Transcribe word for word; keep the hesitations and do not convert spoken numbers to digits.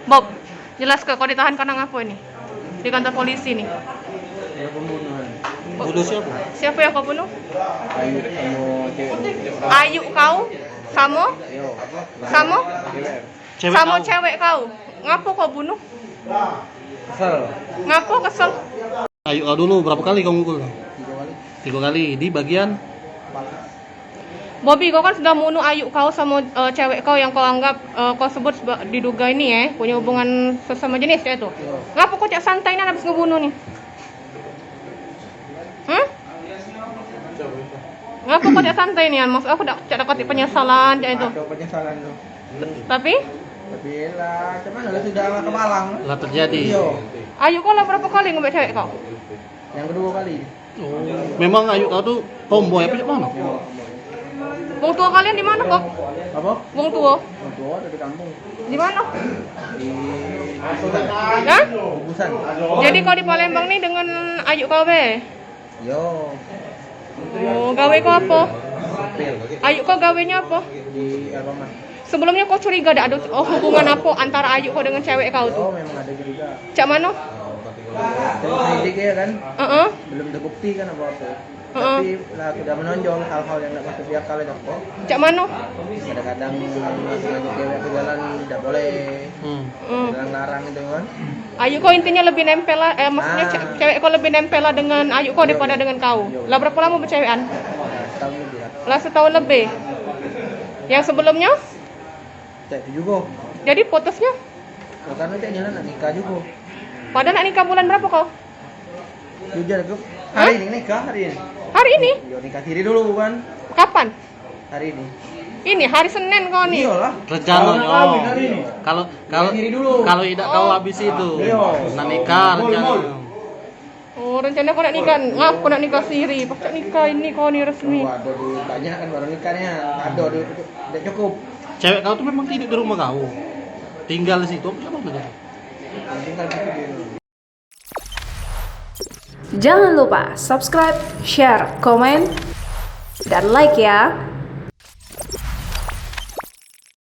Bob, jelaske, kau ditahan karena ngapo ini? Di kantor polisi ni. Bunuh siapo? Siapo yang kau bunuh? Ayu samo cewek. Ayu kau samo? Samo? Samo cewek kau. Ngapo kau bunuh? Kesel. Ngapo kesel? Ayu kau dulu berapo kali kau mukul? Tigo kali. Tigo kali di bagian? Kepala. Bobby, kau kan sudah munuh ayu kau samo, eh, cewek kau yang kau anggap, eh, kau sebut seba-, diduga ini, eh, punya hubungan sesama jenis cak itu. Iyo. Ngapo kau cak santai nian habis ngebunuh ni? Hmm? Ngapo kau cak santai nian? Maksud aku dak, cak dak katik penyesalan cak itu. Ado penyesalan tu. Tapi? Tapi lah, cak mano lah, sudah lah kepalang. Lah terjadi. Iyo. Ayu kau lah berapo kali ngambek cewek kau? Yang keduo kali. Oh. Memang ayu kau tu tomboy apo cak mano? Wong tuo kalian di mano, Kok? Apo? Wong tuo? Wong tuo ado di kampung. Di mano? Di Bubusan. Hah? Bubusan. Jadi kau di Palembang ni dengan ayu kau be? Yo. Oh, gawe kau apo? Sipil. Ayu kau gawenyo apo? Di Alfamart. Sebelumnyo kau curiga dak ado, oh, hubungan apo antara ayu kau dengan cewek kau tu? Oh, memang ado curiga. Cak mano? Dari penyidik ya kan? Heeh. Belum terbukti kan apo-apo. Heeh. Tapi lah sudah menonjol hal-hal yang dak masuk di akal itu. Cak mano? Kadang-kadang ngajak cewek ke jalan dak boleh. Hmm. Hmm. Larang-larang itu kan. Ayu kau intinya lebih nempel lah, eh, maksudnya Ah. ce-, cewek kau lebih nempel lah dengan ayu kau Yo, daripada yo. dengan kau. Yo. Lah berapa lama bercewekan? Setahun lebih lah. Lah setahun lebih. Yang sebelumnya? Cak itu juga. Jadi putusnya? Ya, karena cak nyala nak nikah juga. Padahal nak nikah bulan berapa kau? Jujur aku, Hah? hari ini nikah hari ini. Hari ini? Yo nikah siri dulu kan. Kapan? Hari ini. Ini hari Senin kau ni. Iyalah. Rencananya. Kawin hari ini. Kalau kalau Nikah siri dulu. kalau idak kau habis itu. Iya. Nak nikah rencana. Oh, rencana kau nak nikah. Ngapo nak nikah siri? Pacak nikah ini kau ni resmi. Wah, ada duit banyak kan baru nikahnya. Ada duit tu dak cukup. Cewek kau tu memang tidur di rumah kau. Tinggal di situ apa cak mano? Tinggal di situ dia. Jangan lupa subscribe, share, komen, dan like ya.